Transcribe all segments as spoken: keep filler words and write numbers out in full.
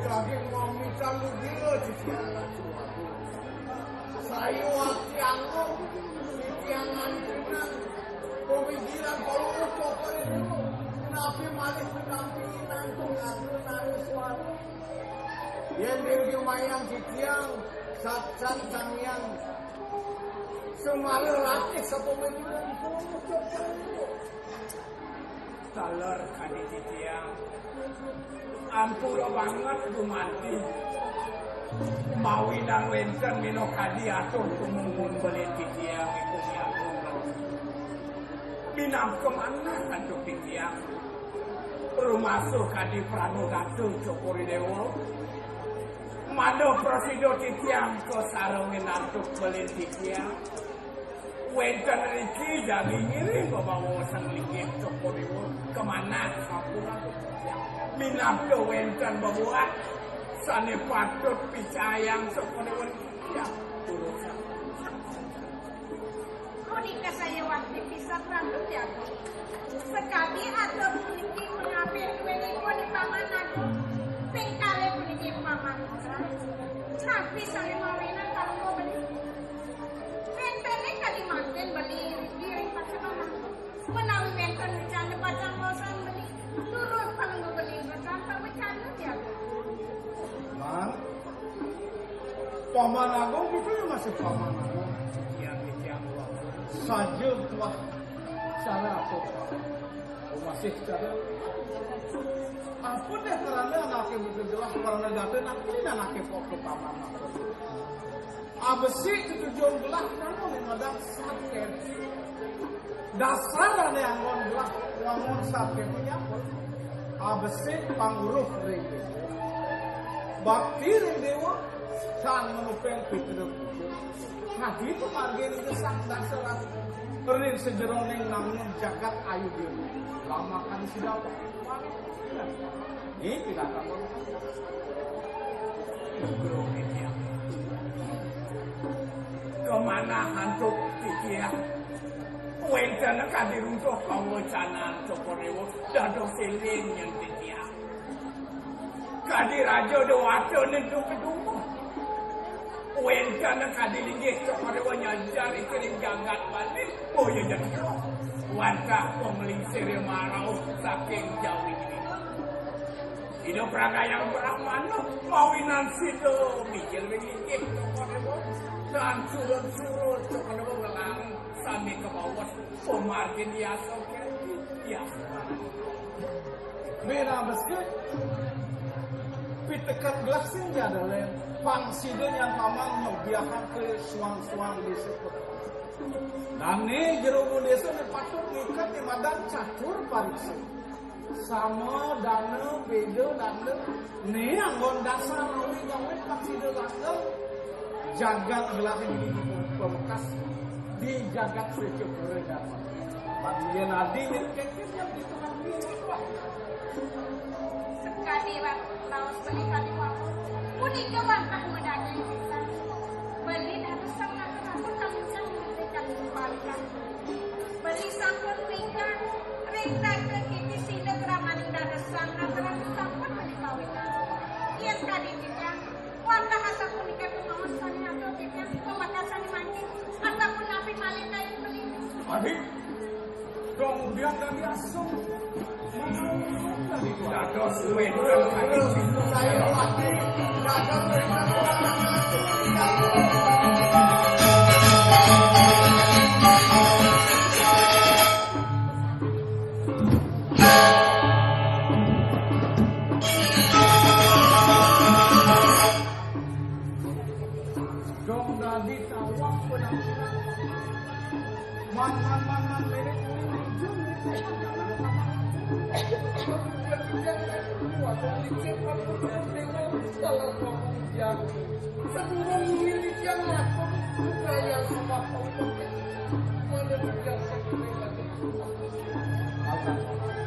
Daging mami kalu gila di tiang. Sayu ati anggung di tiang antunan. Pemikiran kalau utuh kali dulu. Nabi malih menampingi nanggung aku nangis suara. Yen diri mayang di tiang, sat-sat sang yang semala latih sepemikiran. Taler kadi titiang. Ampura banget gumanti. Mawinan wénten minakadi atur tumumun beli titiang iku nyambung. Minangka manah antuk titiang. Rumasuh kadi pranogata Cokor I Déwa. Mada prasida titiang kasarengin antuk beli titiang. Wénten riki jagi ngiring bebawa sang linggih Cokor I Déwa kamanah sampun. Minabda wénten bebuat sané patut picayang Cokor I Déwa. Ya, turut. Punika saya wakti pisan ratu jago. Sekadi atur puniki mengabih duénipun di Paman Agung. Ping kalih puniki Paman Putra. Napi sané mawinan kalungguh beli? Wéntené kadi mangkin beli ngiring pasebanan. Menawi wénten wicana pacang maosan beli, durus kalungguh beli berkanta wicana tiada. Man, Paman Agung kita yang masih Paman Agung. Yang yang saja tuah cara apa? Masih cara apa deh karena anaknya betul jelas karena gata nanti anaknya kok ke Paman Agung. Abesik tetujon gelah nang oleh madan satketi. Dasar ané anggon gelah wangun satketi apa? Abesik panguruh ring déwa. Bakti ring déwa, tan menupeng pitra puja. Kadi pamargin gesang dasar ring sajeroning nangun jagat ayu déwa. Lamakan sida apa? Ini tidak apa. Nugroh titiang. Kamanah antuk titiang. Wénten kadi runtuh pawacanan Cokor I Déwa dados éling nyén titiang. Kadi Raja Déwata néntu kedumuh. Wénten kadi linggih Cokor I Déwa nyajar ring jagat Bali, boya jadi wantah panglingsir maraup saking Jawi. Ida Pragayang Brahmana mawinan sida mijil ring inggih Cokor I Déwa. Lan surut-surut Cokor I Déwa ngelarang sami kabaos pamargin yasa keti. Yasa. Mira besik pitekat gelah sing jadalén pang sida nyang paman nyobiahang ka suang-suang désa. Dané jero désa né patut ngiket di madan catur pariksa. Sama dana, beda dana. Né anggon dasar awi gawé pang sida langgeng. Jagat gelah ini pamekas di jagat Sejepura Dharma. Bagi yén adi nyén kékér yang dikenal di rumah. Sekadi raos beli kadi wau. Punika wantah madaging pisan. Beli dados sang ratu-ratu kami sang memberikan kembalikan. Beli sampun pikan, ring tata kiki sila kramaning dados sang ratu-ratu sampun beli pawikan. Yén kadi titiang, wantah asapunika pamaos sané atur titiang, pamakasané mangkin, asapunapi malih kayun beli. Adi, kemudian dari asung. Dados wénten kadi saya mati. Dados wénten. Dong dadi tawang penampilan. Man, man, man, man, lele kuning hijau, lele kuning hijau. Licin pun déwa dalam pamujang. Sedurung ngiring titiang matur, budaya sembah pamujang. Mana titiang sakit,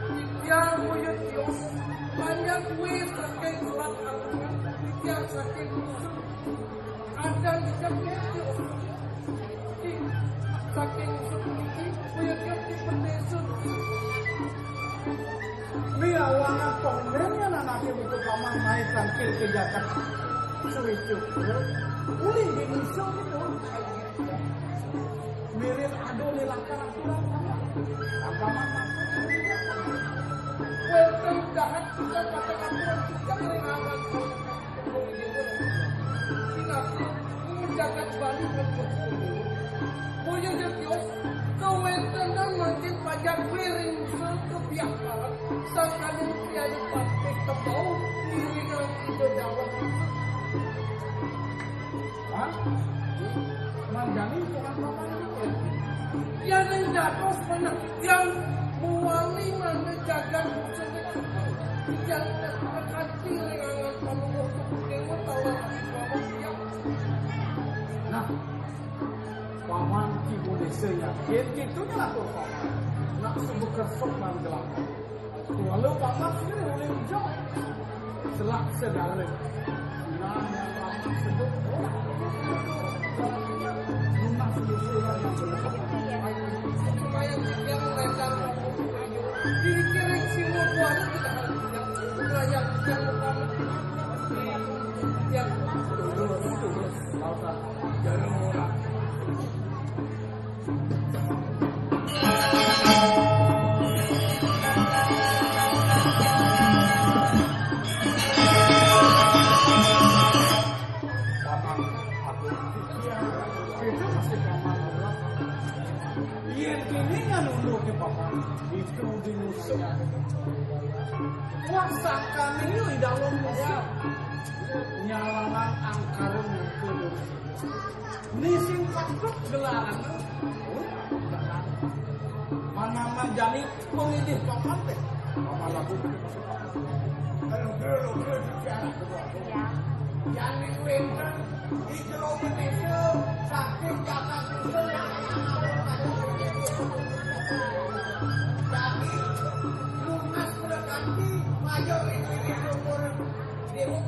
titiang buyut tios, banyak duit saking Selat Agung, titiang saking Dusun. Kadang titiang buyut tios. Saking Dusun niki, buyut tios di Pendesun. Miawangan tongdéng yén anaké butuh paman naik tangkil ke jagat. Suwé cukup. Ulih di musuh gitu. Mirip ado di lakar aturan paman. Agama. Wénten dahat kita kata aturan kita ring awan. Jagat Bali. Boya jatios, kawéntenan mangkin pajak wiring saka biakalan, sangkaning Tri Adipati Tembau, ngiringang Ida Dawang. Hah? Manjani Tuhan Paman. Yén dados manah titiang muwali manah jagat Dusun, titiang kanti ring angan Palungguh Déwa Tawang Adi Prabu titiang. Nah, Paman Ki Bodésa yakin kéto nyatur Paman. Nak suba kersuk lan gelang. Kuala Paman sira oleh ujung. Selak segala. Nah, Paman sebut orang. Lunas susulan yang benar. Supaya kita yang lebar. Dikira sila buahnya tidak ada. Yang, yang, yang, Yén kéné nganunduk ké Paman, itu di musuh. Wah, sangkané yo ida lom musuh. Nyalanan angkara muka dosa. Ni sing patut gelarana. Manaman jani pangidih Paman téh. Paman laku. Aduh, aduh, aduh, aduh, aduh. Jani wénten di jero Indonesia, sakit jagat Kristen. Jani lunas kuda kanti, mayor ini, ini, ini, ini.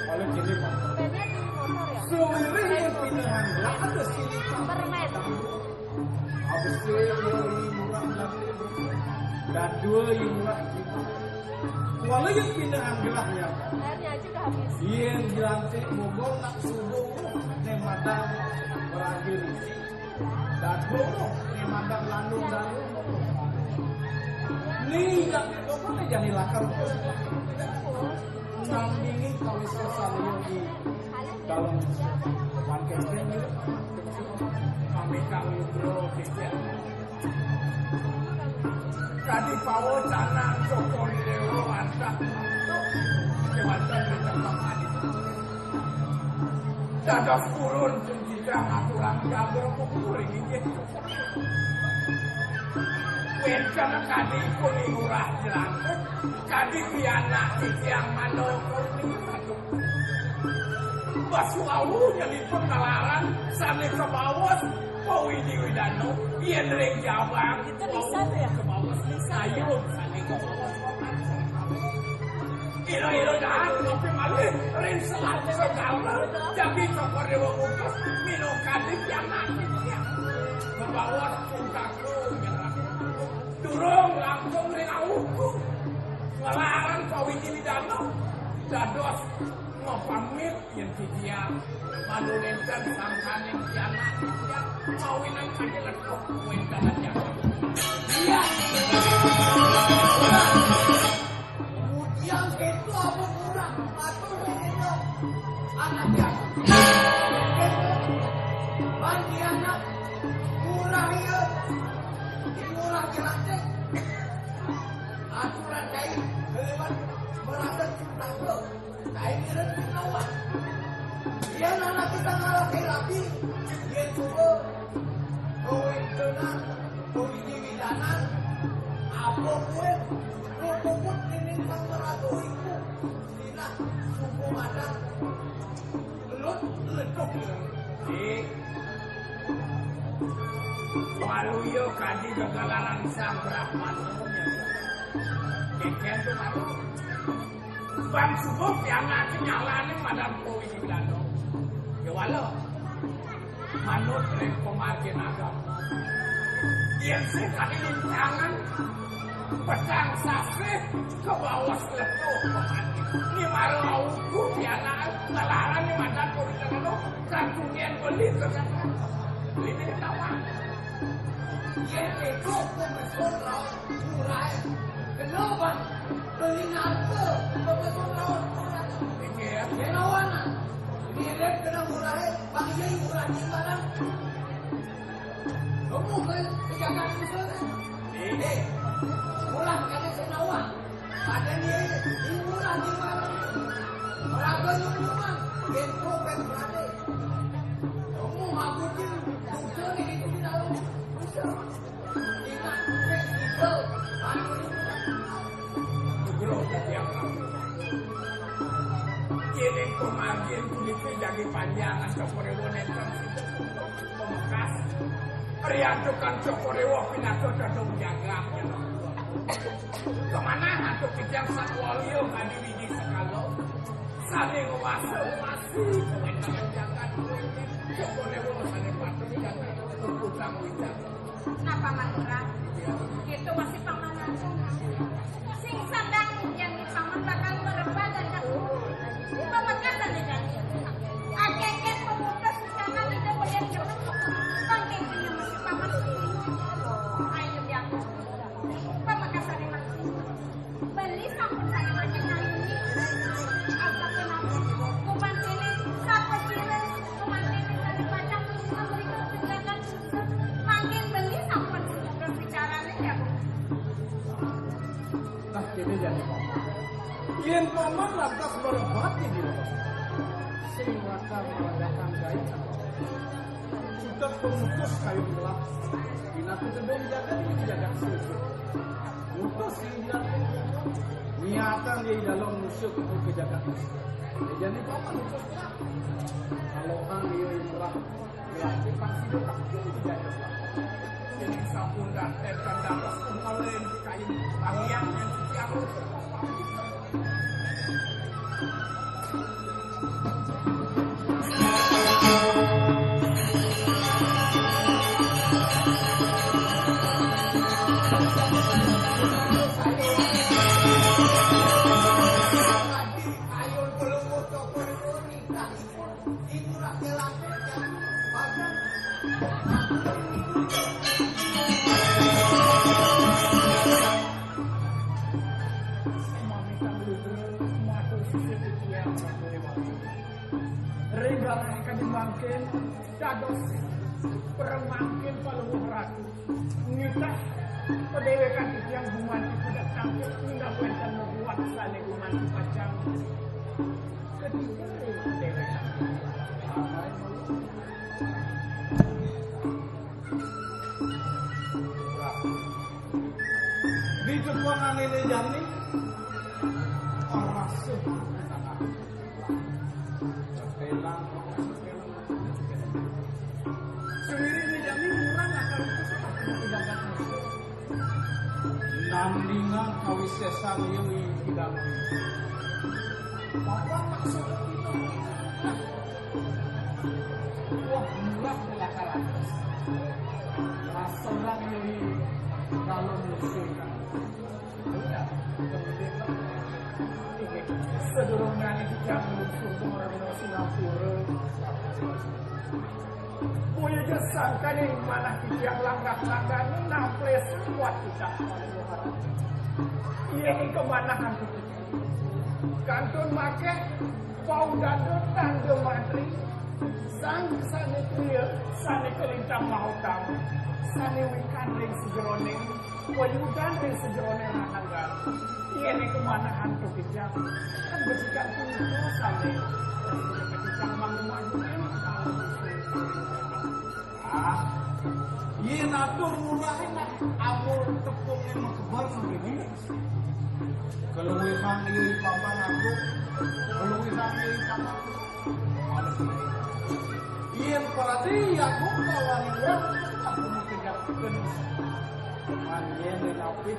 Kalau gini, Pak. Suwiréh yén pindahan gelah ada sini. Permen. Habis itu, ya, ini murah dan dua ini murah. Walau yén pindahan gelahnya. Airnya aja udah habis. Yén dilantik Bogor nak subuh, né madan beragil. Dago, né madan landung dago. Né jak, apa né jani lakar. Nandingi kawis kesalian di dalam depan kenteng gitu. Kami kawin bro, gitu. Kadi pawa canang soko di dewa mantap. Kewatan di tempat tadi. Dados purun cengkidang aturan gagal kukuring inggih. Wénten kadi pun ngurah jelantun, kadi pianak titiang manungkul. Bas wau nyeliput kalaran sané kabaos pawidi-widana yén ring jabang. Itu Lisa tuh ya? Kabaos Lisa. Ayo, sané kabaos. Ira-ira dahat tapi malih ring selat segala. Jagi cokor dewa kutus minum kadi pianak. Kabaos pungkaku nyerah. Durung langkung ring auku. Nglarang pawidi-widana. Dados mapamit yén titiang. Madu nénten sangkaning pianak titiang. Mawinan kadi letuh wénten aja. Iya. Kemudian itu apa kurang? Atur ini. Anak dia. Ban dia anak. Murah iya. Murah jelas deh. Aturan dai lewat merasa cinta lo. Dai ngirit cinta wah. Yén anak kita ngalahé rabi, yén coba kawéntenan, kawidiwidanan, apa kuwi, nupuput déning Sang Prabu iku, sinah suku madan, lut, leduk. Ih, waluya kadi gegelaran Sang Brahmana. Kékén tuh malu. Bang subuh pianaké nyalané madan kuwi di Belanda. Ya walau, manut ring pamargin agama. Yén sing kali lintangan, petang sasih ke bawah seletuh pamargin. Ni mara auku pianaké ngelaran ni madan kuwi di Belanda, kan kudian beli ke sana. Beli di Tawang. Yén itu pemesur lawan murah. Kenapa? Beli napa? Pemesur lawan murah. Iya. Yén awana. Mirip kena murah. Bang iya murah di mana? Kamu ke pejabat itu sana. Eh, murah kena senawa. Ada ni, ini murah di mana? Raga nyumbungan. Bento pet berade. Kamu ngabutin. Bukti ni itu di dalam. Bisa. Yéning pamargin puniki jagi panjangan Cokor I Déwa nénten sida pamekas. Riantukan Cokor I Déwa pinaka dadong jagat. Kamanah antuk titiang Satwalya kadi widi sekala. Sané nguwasa-nguwasi kawéntenan jagat kuwi. Cokor I Déwa sané patut jagat berkutang widak. Nah, Paman Lurah, itu masih Paman Agung. Sing sadang yang Paman bakal merebah dan pamekasan di kaki. Akeh-akeh pemutus rencana ide boleh jurus. Bangkit punya masih Paman sini. Ayo, biar pamekasan masih. Beli sampun saya makan kali ini. Apa kenapa? Kuman ini, sapa sila? Kuman ini dari pacang memberikan penjelasan. Makin beli sampun berbicara nih ya, Bu. Nah, ini jadi paman. Yén paman lantas merebati di rumah. Sing bakal meragakan gaib. Sudah pemutus kayu gelap. Pinaka gedung jagat ini jagat susu. Mutus sing dilakukan. Niatan dia di dalam musuh ke jagat musuh. Jadi paman mutus gelap. Kalau kan dia yang gelap. Gelap di pasti dia tak jadi jagat. Jadi sampun dan terkenal. Kembali di kayu. Tangiang yang setiap. Ring galahé kadi mangkin, dados peremangkin Palungguh Ratu. Nitah padéwékan titiang gumanti pudak tangkil, minab wénten nubuat sané gumanti pacang. Ketiga ring padéwékan. Di cepuangan ini jani, rasa Sendiri ini jani murang akan itu seperti tidak ada musuh. Nandingan kawisésan yang tidak ada. Apa maksud kita? Wah, murah pelakaran. Rasaran ini kalau musuh. Sadurungé titiang nglungsur ka Marga Singapura. Boya ja sangkaning manah titiang langgah-langgahé naplés kuat titiang. Yén ing kamanahan titiang. Kantun makéh paudanda tanda mantri, sang sané tria, sané kalintang mahutama, sané wikan ring sajeroning Wayudan ring sajeroning rananggana. Yén ing kamanahan to titiang, kan becikan punika sané. Titiang manggu-manggu Atur murahin nak amul tepungnya makeber sampai ini. Keluihan ieu papan aku, keluihan ieu papan. Yen parati aku kawan ieu aku makejakeun. Manyen napi.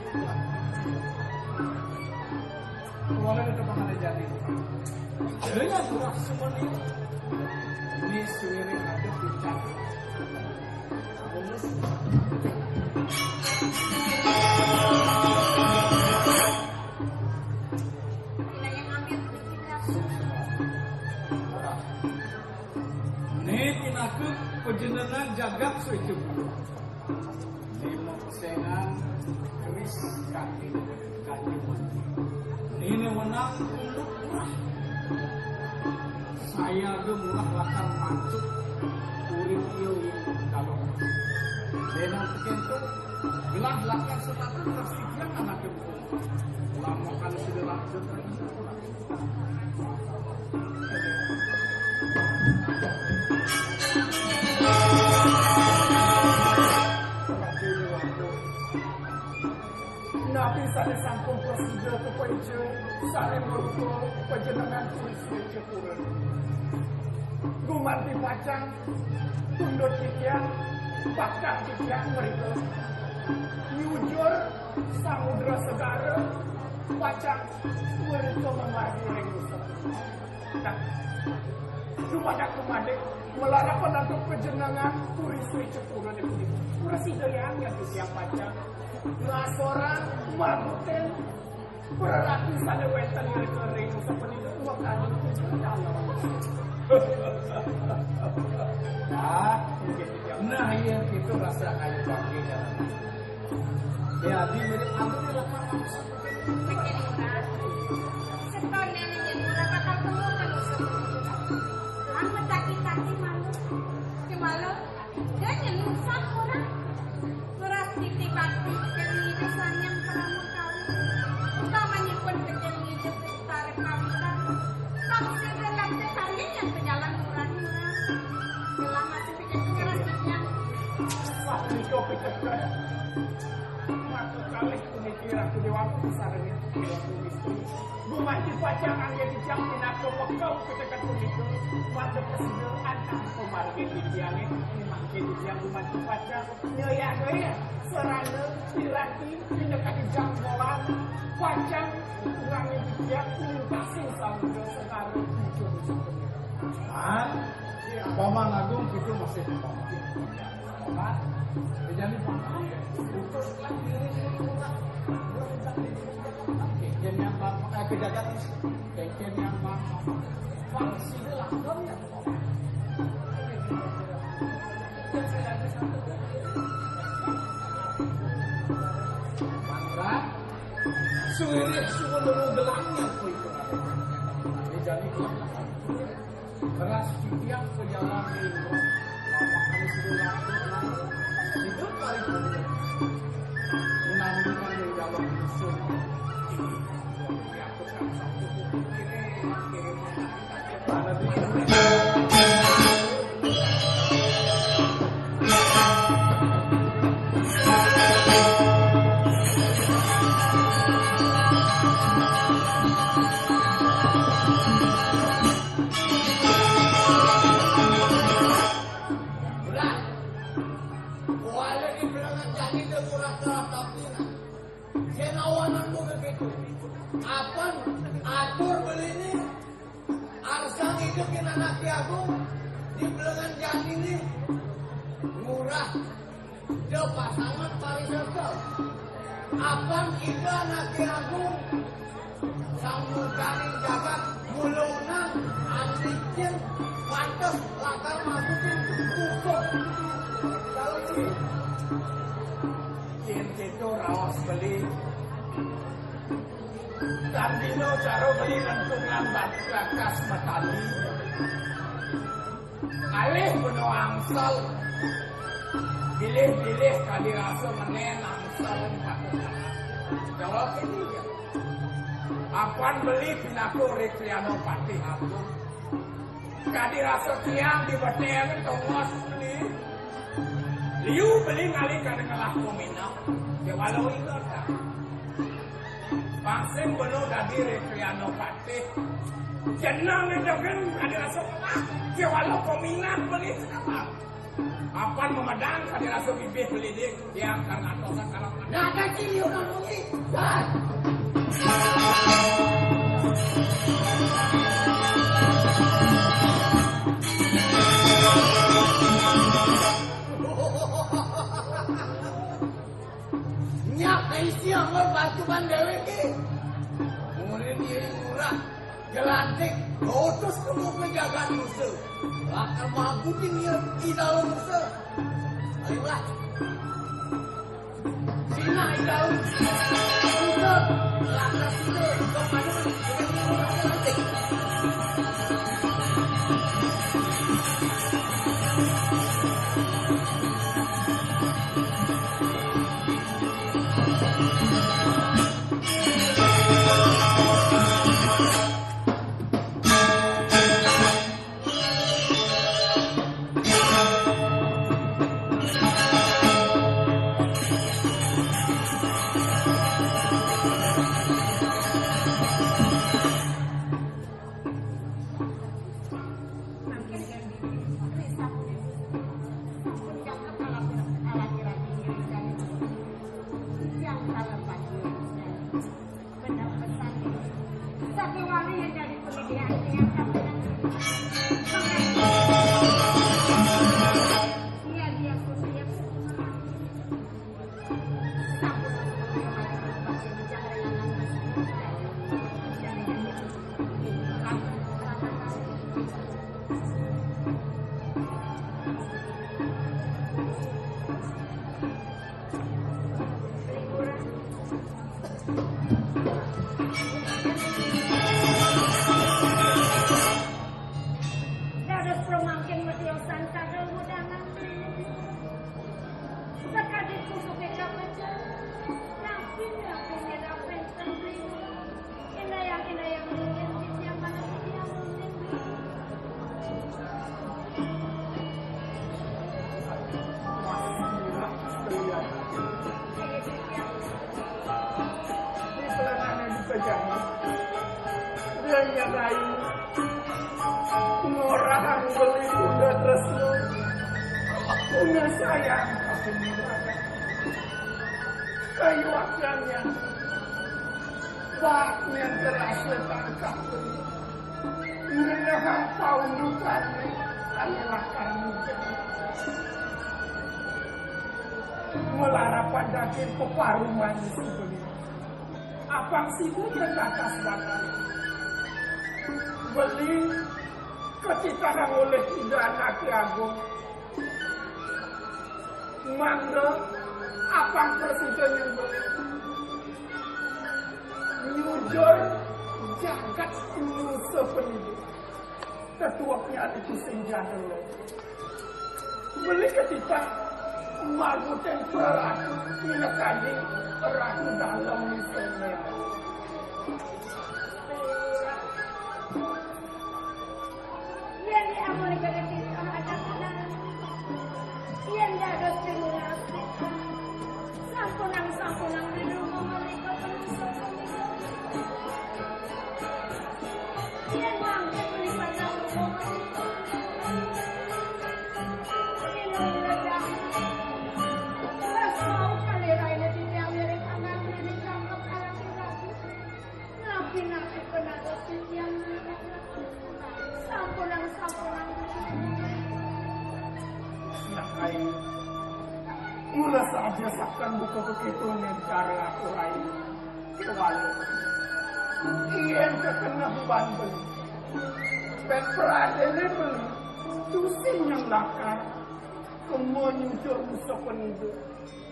Keluarga itu mana jadi. Dengan murah semuanya. Ini suwiri ada puncak. Ini pinaku panjenengan jagat suci. Lima pesengan keris kaki kayu mati. Ini menang tunduk murah. Saya ge murah lakar mancuk urip ieu ing dalem. Denang tekentu gelah lakar sepatu tersigian anak ibu. Lama kali sudah lanjut. Napi sané sampun prasida kapaija, sané marupa panjenengan Sri Sri Cakura. Gumanti pacang tunduk titiang, bakal titiang mrika nyujur samudra segara, pacang mrika mamargi ring Nusa. Nah, dumadak-dumadik, malarapan antuk panjenengan Puri Sri Cakura niki. Prasida liang yen titiang pacang ngasoran mabutin prarati sané wénten ring Nusa Penida, wakadi. Nah, nah, iya gitu rasa kayu bangké jalan. Ya, di mirip aku di lapangan. Begini, Mas. Setahun nenek jadi murah bakal temu kan Nusa Penida. Mang betaki-taki malu. Ki malu. Dia nyenusan orang. Beras titi bakti dari Ida Sanyang Pramakawi. Utamanya pun kecil hidup tarik kawitan. Bangsa gelap kekali yang pejalan murah-murah. Gelang masih pikir keras yang. Wah, ini kau pikir keras. Maka kalih puniki Ratu Déwata sareng Ratu Istri. Gumanti pacang anggé titiang pinaka mekeng piteket punika, mangda prasida antar pamargin titiangé, mangké titiang gumanti pacang nyayagaya sarana piranti pinaka titiang molan pacang ngangge titiang nuntasin samudra segara tujuh. Man, Paman Agung kita masih Paman. Paman, jadi Paman, utuslah diri dulu, Paman. Kengken yang Paman, eh, pejabat itu. Kengken yang Paman. Paman sini langsung ya, Paman. Mantra, suwirih suwun nemu gelangnya, kuwi. Jadi, jadi, Keras titiang pejalan minggu. Lama kali sudah lama. Hidup kali pun. Menantikan yang dalam musuh. Diangkutkan satu buku kiri, kiri mana. Mana di Berat. Kuala di berangan jani teu murah-murah tapi nah. Sén awanan mah begitu. Apan atur beli ni, arsang idup ké anak Ki Agung di belengan jani ni. Murah. Dia pasangan pariserta. Apan Ida Anak Ki Agung samudra jagat mula wenang, licin, pantes lakar masukin buku. Kalau ini, yen kita raos beli, dan dino cara beli rentungan batu lakas matali. Alih beno angsel. Bilih-bilih kadi rasa menen angsel. Jawab ini ya. Apan beli pinaka Rikriano Patih Agung. Kadi rasa tiang di beten tongos beli. Liu beli ngalih ka ngelah peminat, ya walau ingat dah. Pang sing beno dadi Rekriano Patih. Jeneng ngedogen adi rasa ngelah, ya walau peminat beli sekarang. Apan memedang adi rasa bibih beli dik, yang karena dosa kalau ada cili orang nungi. Dan Nyak isi anggur batu ban dewek ki. Murid diri murah, gelantik, lotus ke muka jagat musuh. Bakal mabutin dia di dalam musuh. Ayolah. Sina di dalam. Musuh, lantas musuh, kepada gelantik. Dados pramangkin matiosan sadel mudangan. Sakadi pupuke kapencet, napi-napi nira penten. Indayang-indayang ringin titiang manah titiang ringin. Di pelanané di pejaman. Dia nyadai ngorahang beli udah tresno. Udah sayang tapi nira. Kayu akannya. Baknya terasa tangkap. Ngenehang paundukan adalah kamu. Melarapan daging peparuman si beli. Apang sibuk terbatas batas. Beli ketitahang oleh Ida Anake Agung. Mangga apang presiden yang beli. Nyujur jagat nusa pendidik. Tetueknya itu sing jadel. Beli ketitah magutin peratu minakadi ratu dalam misalnya. Yen diamoni gede titah ada kenal. Yen dados timulas titah. Sampunang, sampunang di rumah menika penuh. Yen mangke melipat dalam rumah menika. Minum ledah. Terus mau kali raine titiang lirik anak lirik rangkep anak lagi. Napi-napi penados titiang. Sampunang, sampunang. Nak Rai, mula saja sakan buka begitu nih cara aku Rai. Kewalu. Yen kekena beban beli. Pek peradene beli. Tusin yang lakar. Kemo nyucur musuh penunjuk.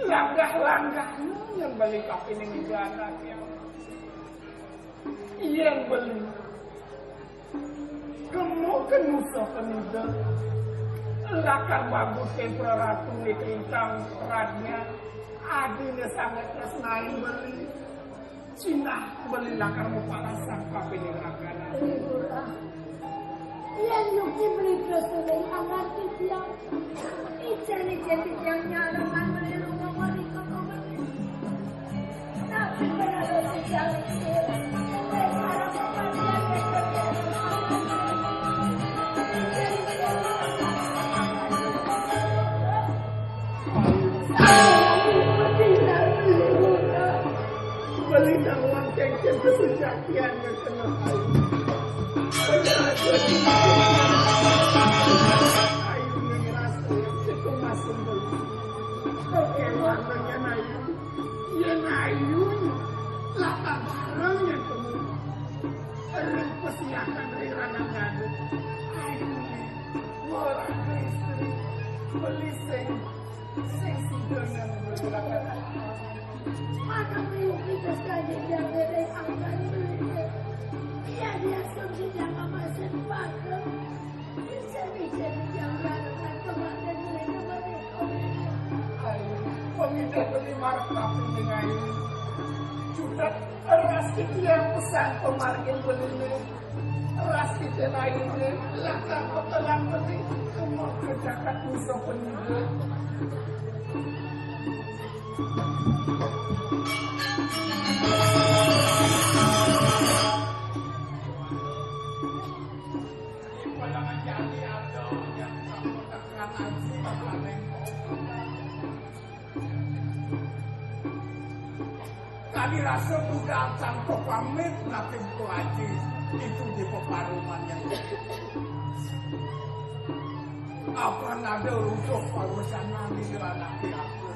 Langgah-langgah yang beli kapining ibadah ya. Yen beli. Kemo kenusa penida. Lakar bagus ke praratu ning lintang radnya. Adine sanget tresnain beli. Cinah beli lakar mupalasang kapining ragana. Yen yuki beli tresnain amarti Ijen-ijen titiang nyalem malilu mawali kakawening. Napi benados titiang niki? Ring para pepatihan ring titiang. Ijen-ijen. Beli nawang kénkén kasujatian. Ayu ngrasa cukup masem beli. Oké, wanda yén ayu. Yén ayu, lakar bareng yén temu. Ring pasiakan ring ranang dadu. Ayu, wara istri, beli sing Sing sida nang bergerakan. Maka miuki kas kaji jangere angkan belinya. Ia dia sing sida ngamasin pakem. Bisa-bisa dijanggaran kemarin mereka mereka. Ayo, pemindah beli marah tapi dengan ini. Sudah keras yang pesan pemargin belinya. Ras kita lainnya, lakar petelang penting, semua ke jagat musuh penyidik. Di Palangan Jati ada yang sama tekan aji, paling Kadi rasa budal tanpa pamit, napi aji itu di peparuman yang apan ada rujuh parusanan di dalam aku.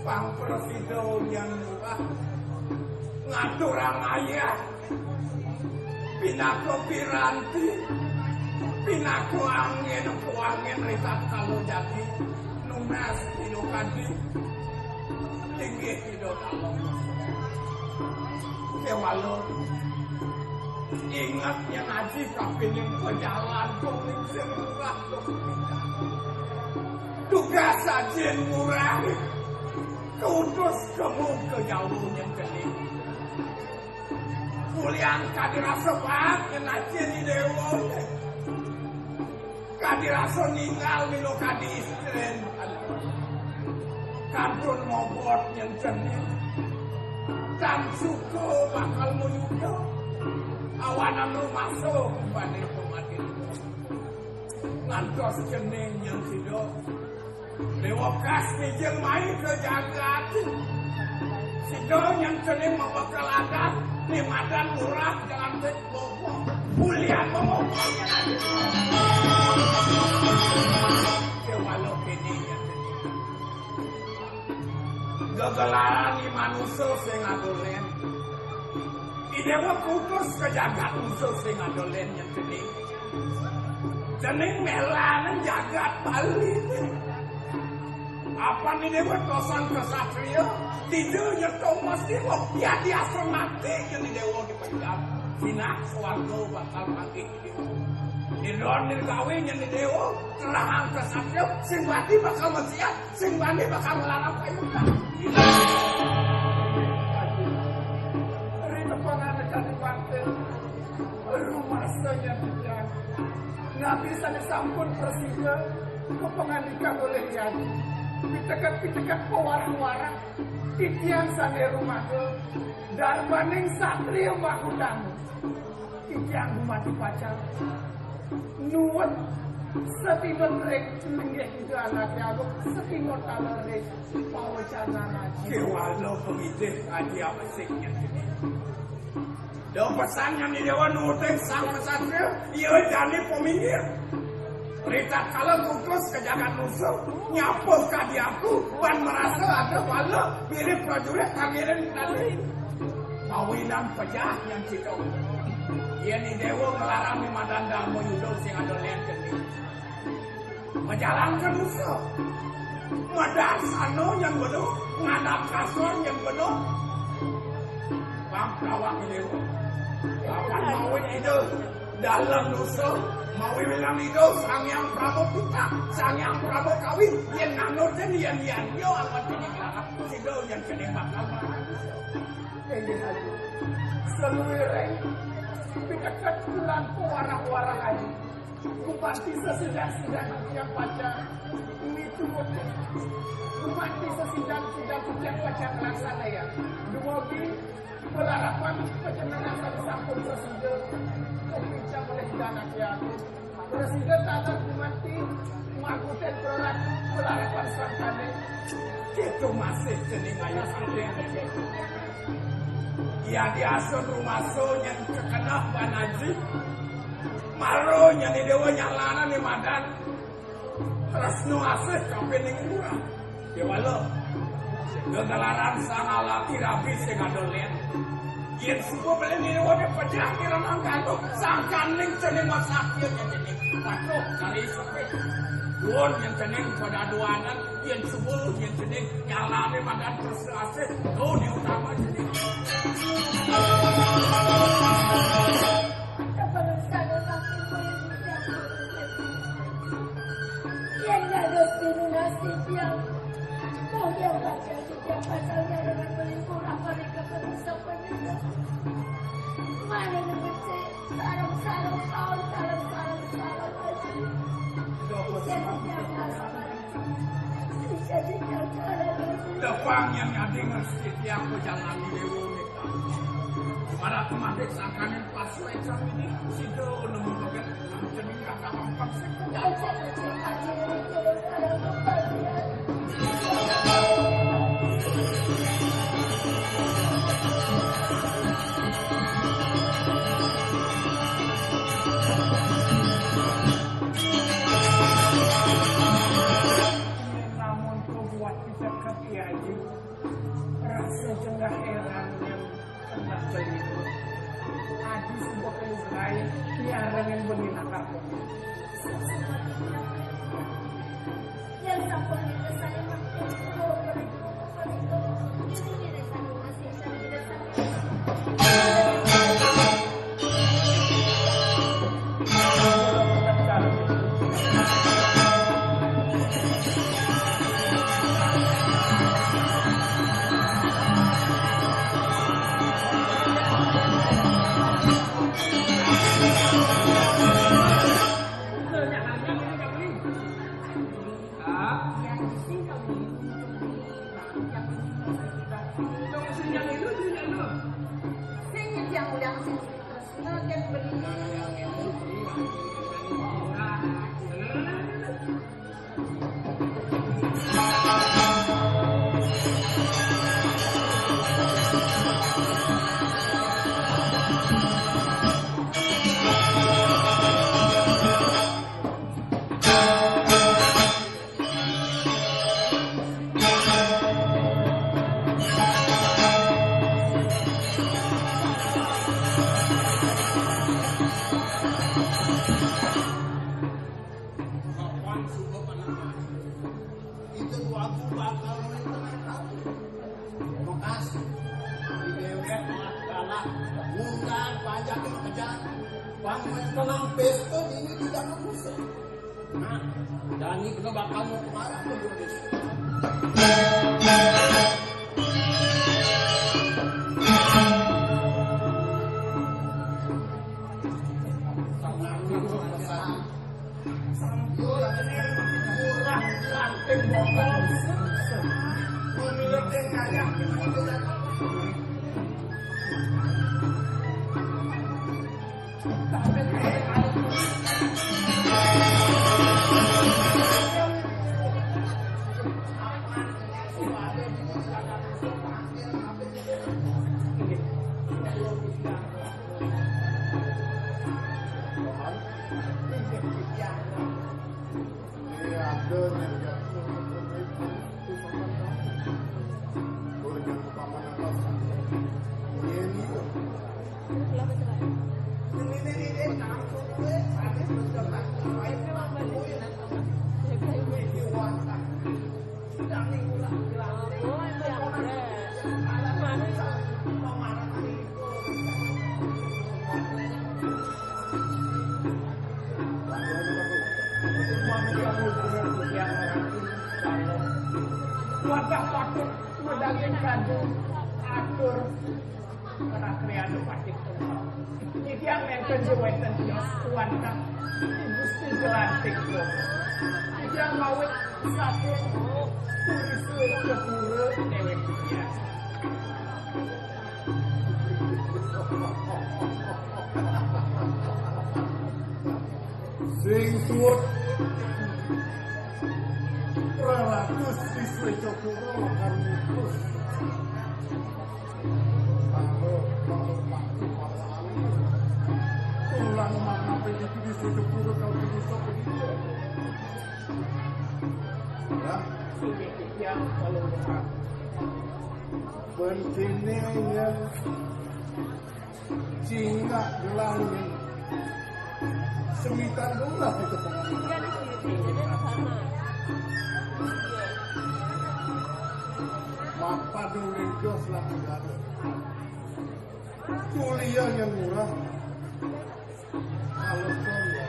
Pang prasida yang murah ngaturang ayah. Pinaka piranti, pinaka angin puangin ri tatkala jati, nunas Ida kadi, linggih Ida Dalem. Kéwala, inget nyén aji kapining pajalan, kuning sing murah, kuning. Tugas ajin murah, kautus kemu ka Jawa nyén keni. Ulian kadi rasa baat nyén aji ni déwa. Kadi rasa ninggal milo kadi istrin. Kantun mobot nyén cening. Tan suka bakal mayuda. Awanan rumasa kumbane pemati. Ngantos cening nyén sida. Déwa kas ngijil mai ka jagat. Sida nyén cening mabekel adat, ni madan murah jalan sik bobong. Ulian bobong. Kewalo kene nyén cening. Gegelaran ni manusa sing adolen. I Déwa kutus ka jagat manusa sing adolen nyén cening. Cening melanan jagat Bali. Apan i Déwa tosan ksatria, dija nyeto mas Déwa, yadi asor mati nyén i Déwa dipendam. Sinah swarga bakal manggih i Déwa. Nidon nirgawi nyén i Déwa, terahang ksatria, sing mati bakal masiat, sing bani bakal nglarang payuda. Ri tepengan kadi mangkin, rumasa nyén titiang. Napi sané sampun prasida kapangandikan olih Hyang. Piteket-piteket pawarah-warah titiang sané rumaka darmaning satria mahutama. Titiang gumanti pacang nuwun satinut ring linggih Ida Anaké Agung, satinut taler ring pawecanan aji. Kéwala pamidih aji abesik nyén cening. Da pesan nyén i Déwa nuutin sang ksatria, ia jani paminggir. Ritatkala kutus ka jagat manusa, nyapa kadi aku, ban marasa ada bala, mirib prajurit kagirin tadi. Mawinan pejah nyén cita. Yén i Déwa nglarang ni madan Darma Yuda sing ada lén keni. Majalan ka nusa. Madan sana nyén bena, ngadap kasor nyén bena. Bang pelawak i Déwa. Apan mawit ida. Dalem nusa, mawiwinan ida Sang Hyang Prama Putra, Sang Hyang Prama Kawi, yén nganut dén yén yén yo awan dini kelakar, sida yén kene bakal marang nusa. Inggih aji. Saluiring piteket lan pawarah-warah aji. Gumanti sesidan-sidan titiang pacang miturut. Gumanti sesidan-sidan titiang pacang nglaksanayang. Dumugi pelarapan panjenengan sampun sasida kapincang olih Ida Anaké Agung. Prasida taler gumanti magotin praratu pelarapan sangkané. Kéto masih cening ayu. Yadiastun rumasa nyén kakeneh baan aji, mara nyén Déwa nyalanané madan tresna asih kapining lurah. Kéwala gegelaran sang alaki rabi sing ada lén. Yén suba beli niwané pejah kirana gandum, sangkaning cening masakya nyén cening. Waduh, kari sepit. Duun nyén cening pada aduanan, yén suba nyén cening nyalanané madan tresna asih, to ni utama cening. Yén dados pinunasib tiang, moh tiang bakal titiang bakal nyarengan beli kurang paling kepenuh sepenuhnya. Mana ni becik, sarang-sarang kawan, sarang-sarang sarang aji. Yén tiang bakal jadi jajaran aji. Depang yang nyadi ngerti tiang pejalan di Déwa Nita. Para kemandé sangkaning pasuécan ini, sida nemu beget. Lamun kubuat kita kerti aja, rasa jengah heran yang Kena keliru. Adi suba kalugrain nyarengin beni lakar kopi. Yang sampun kita saya makin. Kapan suba panas? Ida wagu bakal main tenan tahu. Bekas di déwék malah galak ngundang panjak yang kejar. Pan main tenang pesta ini tidak manusia. Nah, Dani kena bakal mau kemana tuh, Bro? Tenang, Bro. Wadah patut medaging kadu atur. Ora kriya pacit tunggal. Titiang nénten wénten tios wantah Gusti Jelantik. Titiang mawit saking Puri Swécapura déwék titiang. Sing suwut Ratu Swécapura lakar mutus. Tulang mangapé iki bisa jebul karo bisa begitu. Lah, sini yang kalau bencene ya cingak gelangin semitan dolah itu pengajian. Mapa dulu dos lah negara. Kuliah yang murah. Kalau kuliah,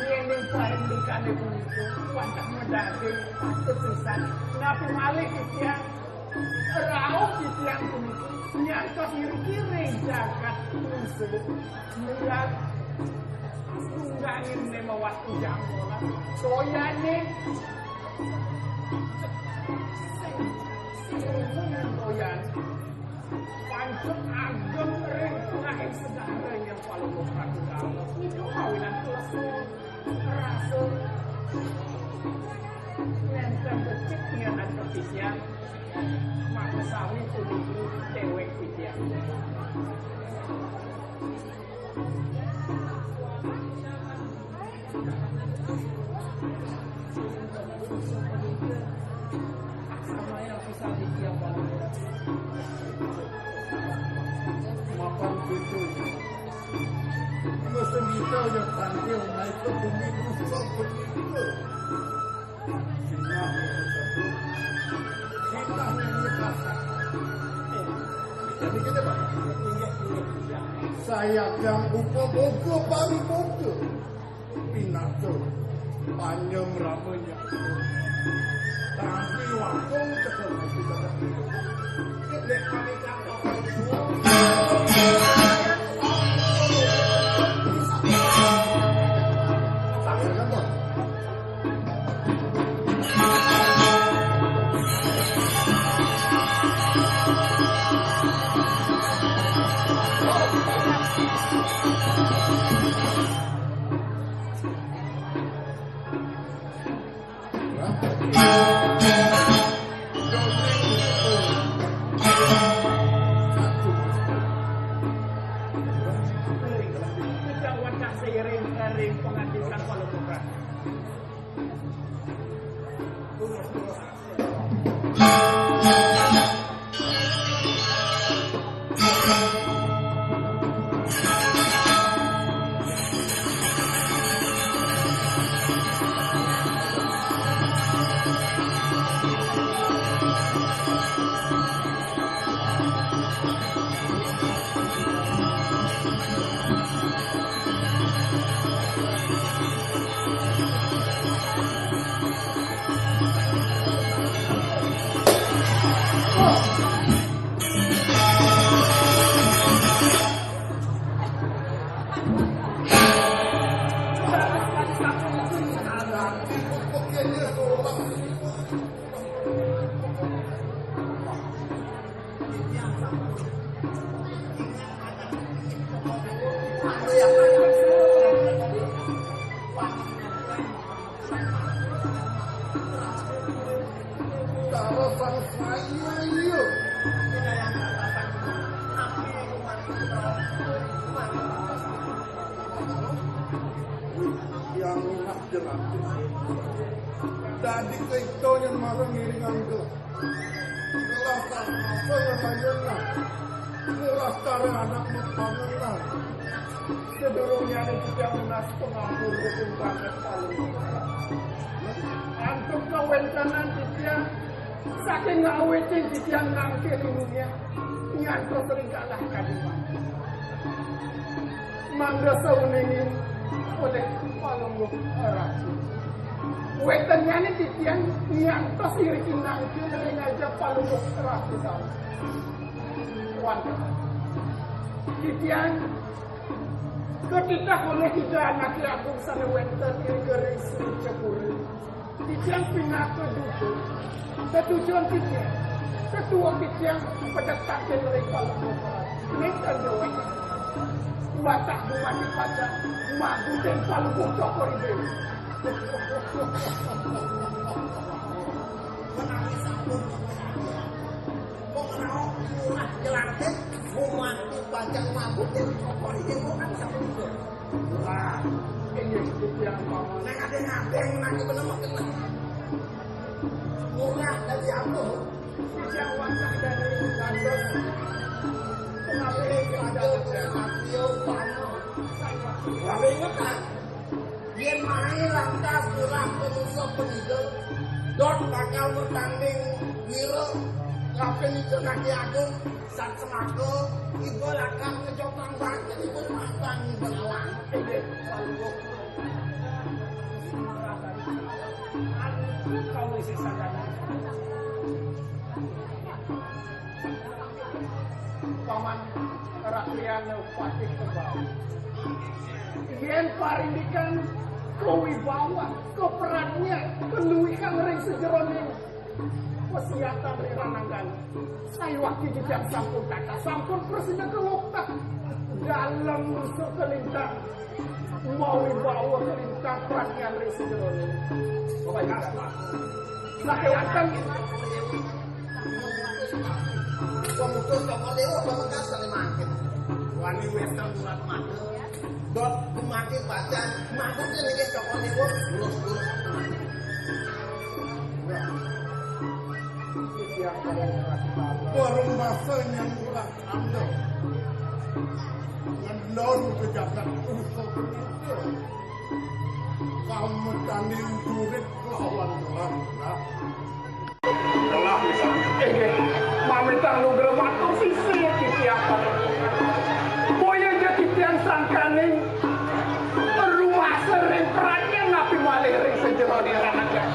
yen ning paring dikane punika, wantah medake patut pisan. Napi malih titiang rauh titiang puniki nyantos ngiring-iring jagat musuh. Melihat tunggangin nema waktu jam bola. Toyane sing sing toyan. Pancet ageng ring tengahing segara yang paling luhur. Itu kawinan lesu rasa nenten becik niatan petisian. Maka sami puniki dewek titiang. Mapan itu. Mesti kita yang panggil naik ke bumi musuh begitu. Sinah yang tersebut. Sinah yang tersebut. Jadi kita, Pak. Saya yang buka buku paling buku. Pinatur panyemramanya. Tapi waktu cekel. Yang minah jelas. Dadi keto yang marah ngiringan ke. Ngelas tak apa yang lainnya. Ngelas cara anak membangunlah. Sedurungnya ini juga menas pengampun hukum banget paling. Antuk kawencanan titiang, saking ngawitin titiang nangkil ilmunya, nyantos ring kalah kadipan. Mangga sauningin oleh Palungguh Ratu. Wetennyane titiang nyantos irikin nangkil ring aja Palungguh Ratu. Wantah. Titiang katitah olih Ida Anaké Agung sané wénten ing Gering Sri Japura. Titiang pinaka duga. Tetujon titiang, tetujon titiang pedek tatil ring Palungguh. Ning kanjeng wénten. Watah gumanti pacang magutin Palungguh Cokor I Déwa. Menawi sampun Kok menawa lurah jelantik, gumanti pacang magutin Cokor I Déwa kan sampun. Wah, inggih titiang mawon. Nek ada nabeng menawi bener mboten. Murah dadi apa? Titiang wantah dadi dados pengampil pada Satrio Bano. Lalu inget kan? Yén mai lantas lurah panusa panida, dot bakal matanding wira, kapining Anaké Agung, sat semaka, iba lakar ngejotang bangkit, iba matang belalang. Inggih, Palungguh. Kawisi sadana. Paman Rakriyana Patih Kembang. Yén parindikan kawibawan, kaprajnyan, kaluihan ring sajeroning pasiatan ring rananggan. Sayuwakti titiang sampun tata, sampun prasida kaluktah. Dalem suka lintang. Mawibawa kalintang prajnyan ring sajeroné. Sakéwanten. Pemutus Cokor Déwa pamekas sané mangkin. Wani wénten surat mata. Dot gumanti pacang matur inggih Cokor Déwa. Lurus-lurus. Bareng basa nyang kurang. Anda. Ngendon ke jagat usul kenika. Kametani jurit lawan Belanda. Telah misalnya. Inggih, mamitang nugra matur sisih titiang. Boya ja titiang sangkaning rumasa ring prajnyan napi malih ring sajeroning ranagan.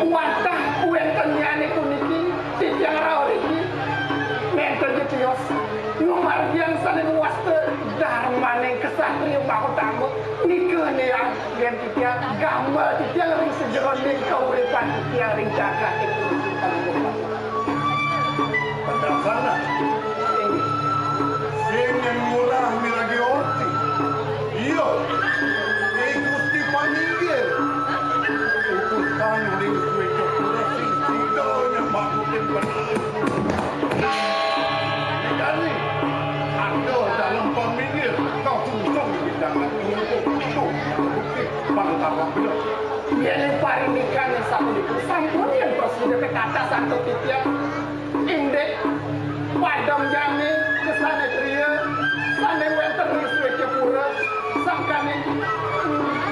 Wantah wéntennyané puniki, titiang rauh riki, nénten ja tios, ngamargiang sané mawasta darmaning ksatria mahutama, nika né anggén titiang, gamel titiang ring sajeroning kauripan titiang ring jagaté puniki. Pendasana. Inggih. Sing nyén ngurah miragi orti. Iya. Ing Gusti Paninggil. Utusan ring Swécapura sing sida nyambakutin bener. Dikani. Ada dalam paminggil. Kau sungsung di bidang aku. Untuk itu. Bukti. Pangkawang bener. Yén parindikan sapunika sampun yén prasida kekatas antuk titiang. Indik padem jani kesanatria sané wénten ring Swécapura sangkaning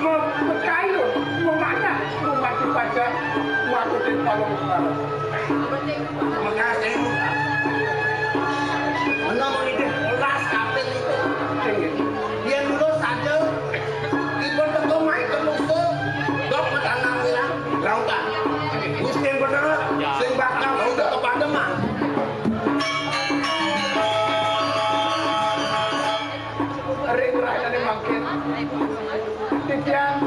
me-, mekayun, memanah, gumanti pacang makutin palung. Makasih. Menawa idih olas kaping itu. Inggih. Yén mula saja Ipun teka mai ka Nusa, dok matanang wilang. Lautan. Gusti Betara, sing bakal kita kepademan. Ring rahinané mangkin, titiang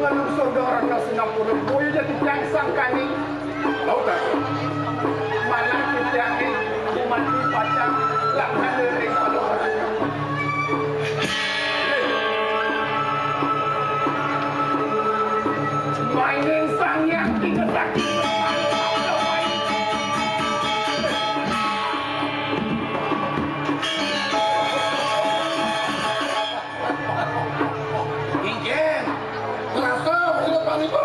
ngelusur doroh ka Singapura. Boya ja titiang sangkaning Lautang. Manah titiangé gumanti pacang laksana ring paluhur. Maning Sang Hyang Tiga Sakti. Inggih. Rasa ila panika.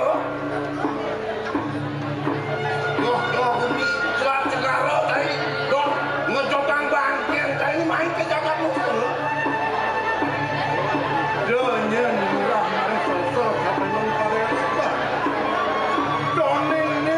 Loh, loh, bumi, selat segara, tai. Loh, ngejotang bangkén, tai, main ke jagat musuh. Denyen murah mari selesel sampai nang pada apa. Doning ni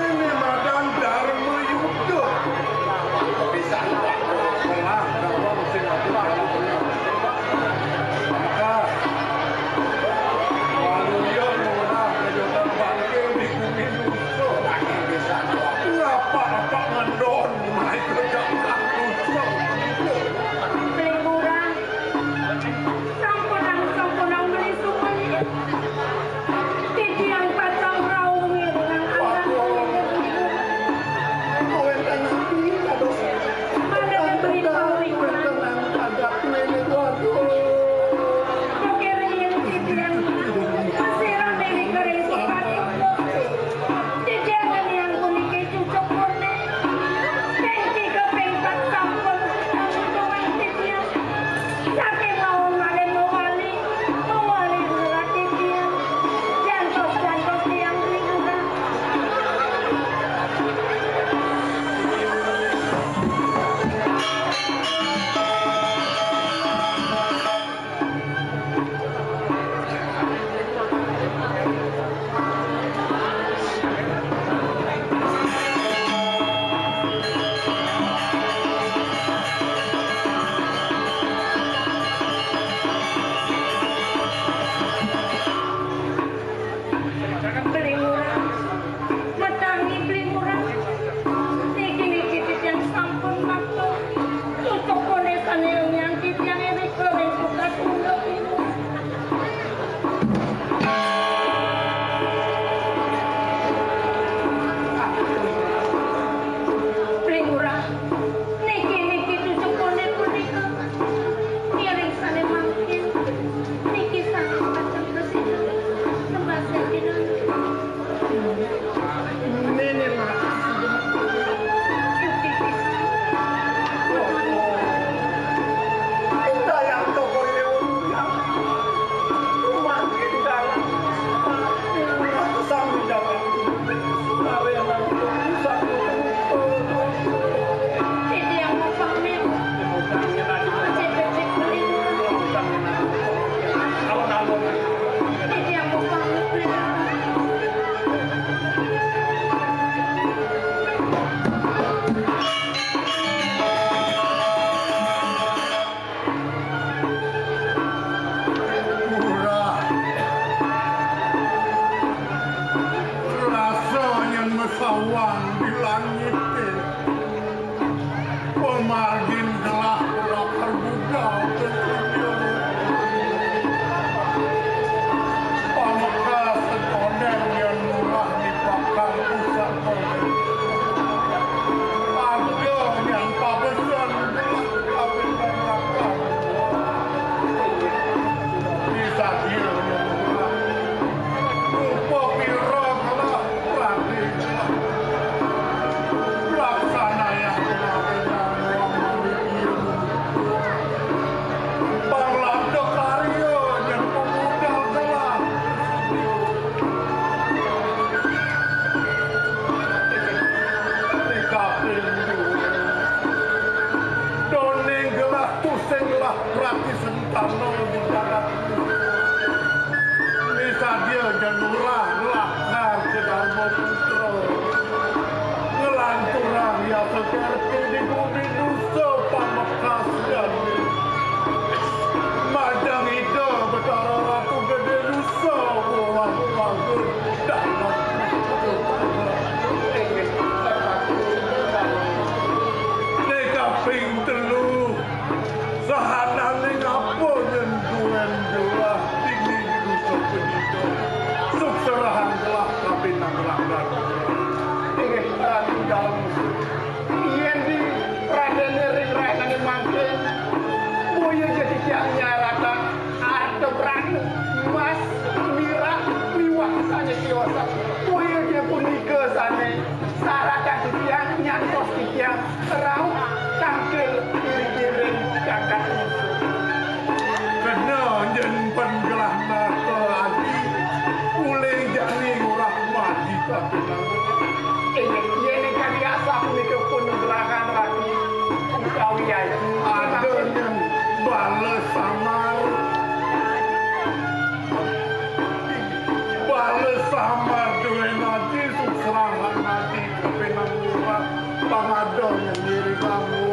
Samar duwe nadi, sukserahang nadi, kepenang murah, pangadol yang diri kamu.